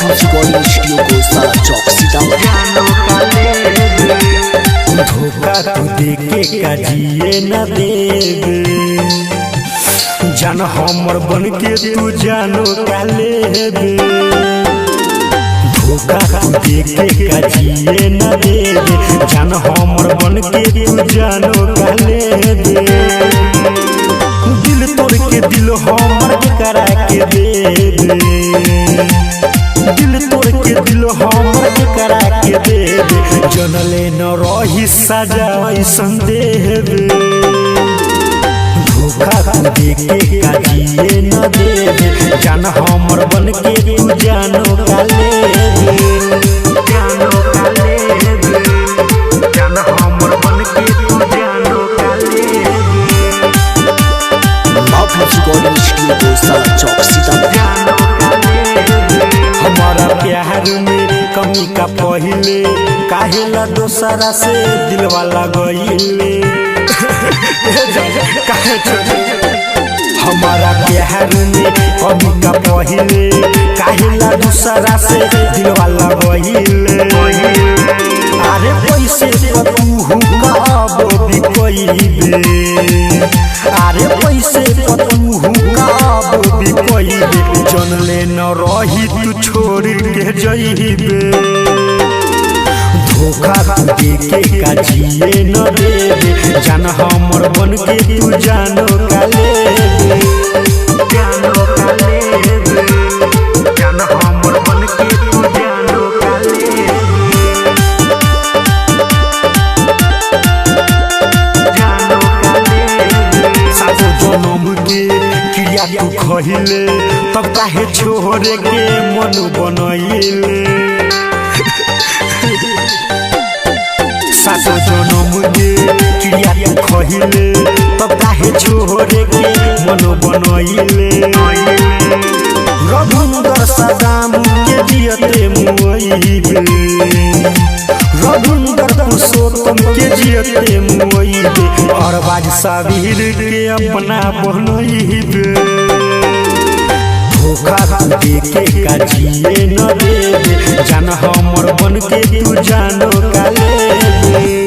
Recording studio को सारा चौक सीतामढ़ी। धोखा तू देके का जिए न देबे, जान हमर बन के तू जानो का लेबे। धोखा तू देके का जिए न देबे, जान हमर बन के तू जानो का लेबे। दिल तोड़ के दिल हमर करा के देबे, दिल तोड़ के दिल हमर करा के देबे। जनले न रही सजा ऐसन देबे। धोखा तू देके का जिए न देबे, जान हमर बन के तू जानो का लेबे। जानो का लेबे, जान हमर बन के तू जानो का लेबे। रिकॉर्डिंग स्टूडियो को सारा चौक सीतामढ़ी। हमारा प्यार में कमी का पहिले काहेला दोसरा से दिलवा लगइले। हमारा प्यार में कमी का पहिले काहेला दोसरा से दिलवा लगइले। अरे पैसे तू कब बिकइबे, अरे पैसे तू कब बिकइबे। जनले न रही तू छोड़ के जइबे। धोखा तू देके का जिए न देबे, जान हमर बन के तू जानो का लेबे। जानो का लेबे, जान हमर बन के तू जानो का लेबे। जानो का लेबे। सातो जनम के क्रिया तू खहिले, तब काहे छोड़े के मन बनइले। सातो जनम के क्रिया तू खहिले, तब काहे छोड़े के मन बनइले। रघुन्दर सदाम के जियते मुइबे, रघुन्दर पुरुषोत्तम के जियते मुइबे। अरबाज साबिर के अपना बनइबे। धोखा तू देके का जिए न देबे, जान हमर बन के तू जानो का लेबे।